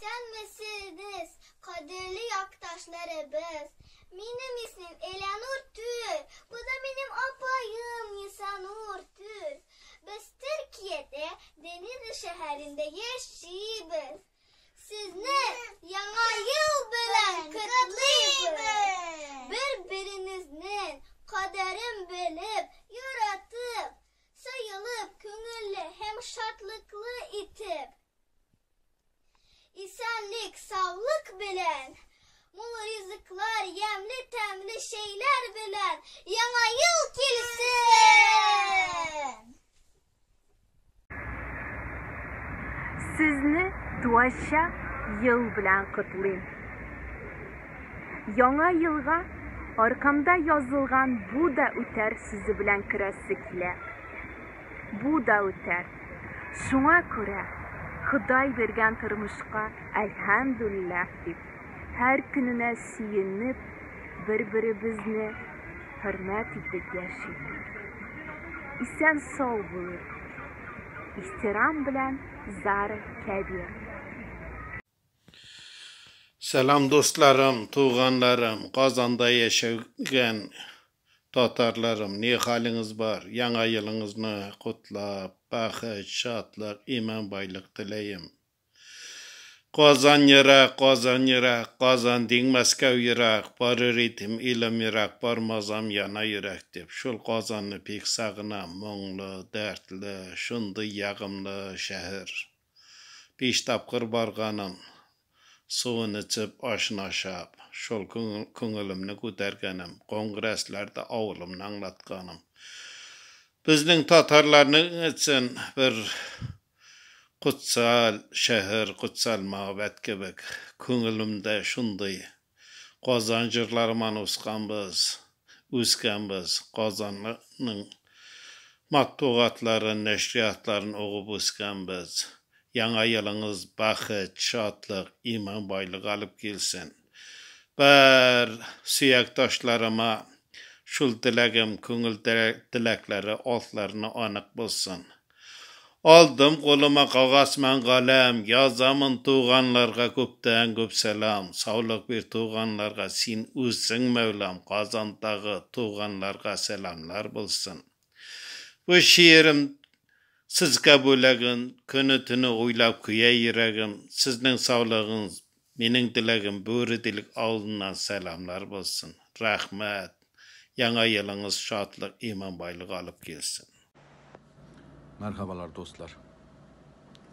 Исәнмесегез, кадерле якташларыбыз! Минем исемем Элянур Төр, бу да минем апаем Нисанур Төр. Без Төркиядә, Денизли шәһәрендә яшибез. Сезне Яңа ел белән котлыйбыз! Бер-беренезнең кадерен белеп, яратып, саелып, күңелле һәм шатлыклы итеп, исәнлек, саулык белән, мул ризыклар, ямьле тәмле чәйләр белән Яңа ел килсен! Сезне туачак ел белән котлыйм. Яңа елга аркамда язылган бу да үтәр сүзе белән керәсе килә. Бу да үтәр. Шуңа күрә Ходай биргән тормышка әлхәмдүлилләһ дип, һәр көненә сөенеп, бер-беребезне хөрмәт итеп яшик. Исән-сау булыйк. Ихтирам белән Зара Кәбир. Сәлам дусларым, туганнарым, Казанда яшәгән татарларым, ни хәлеңез бар? Яңа елыңызны котлап, бәхет, шатлык, иман байлык теләем. Казан ерак, Казан ерак, Казан дин Мәскәү ерак, барыр идем илем ерак, бармазам яна йөрәк дип. Шул Казанны бик сагынам, моңлы, дәртле, шундый ягымлы шәһәр. Биш тапкыр барганым, суын эчеп, ашын ашап, шул күңелемне күтәргәнем, конгрессларда авылымны аңлатканым. Безнең татарларның өчен бер кутсал шәһәр, кутсал мәһабәт кебек. Күңелемдә шундый Казан җырларыман усканбыз, үскәнбез. Казанның матбугатларын, нәшриятларын угып үскәнбез. Яңа елыңыз бәхет, шатлык, иман байлык алып килсен. Бар сөякташларыма шул теләгем, күңел теләкләре алтларына анык булсын. Алдым кулыма кагаз мән каләм, язамын туганларга күптән күп сәлам. Саулык бир туганларга, син үзең Мәүлам, Казандагы туганларга сәламлар булсын. Бу шигырем сезгә бүләген, көне-төне уйлап көя йөрәгем. Сезнең саулыгыңыз минем теләгем, Бүре Дилек авылыннан сәламлар булсын. Рәхмәт. Яңа елыңыз шатлык, иман байлык алып килсен. Merhabalar dostlar.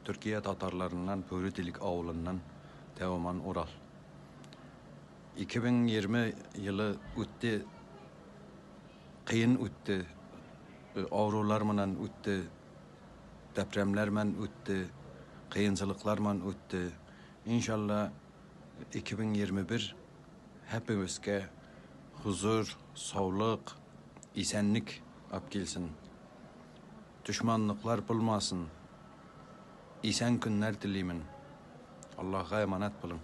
Türkiye Tatarlarından Börüdilik avulundan Teoman Oral. 2020 yılı ötdi, qıyın ötdi, avrular menen ötdi, depremler men ötdi, qıyınçılıklar men ötdi. İnşallah 2021 hepimizge huzur, sağlık, isenlik ap gelsin. Düşmanlıklar bulmasın. İsen günler dileymin. Allah'a emanet bulun.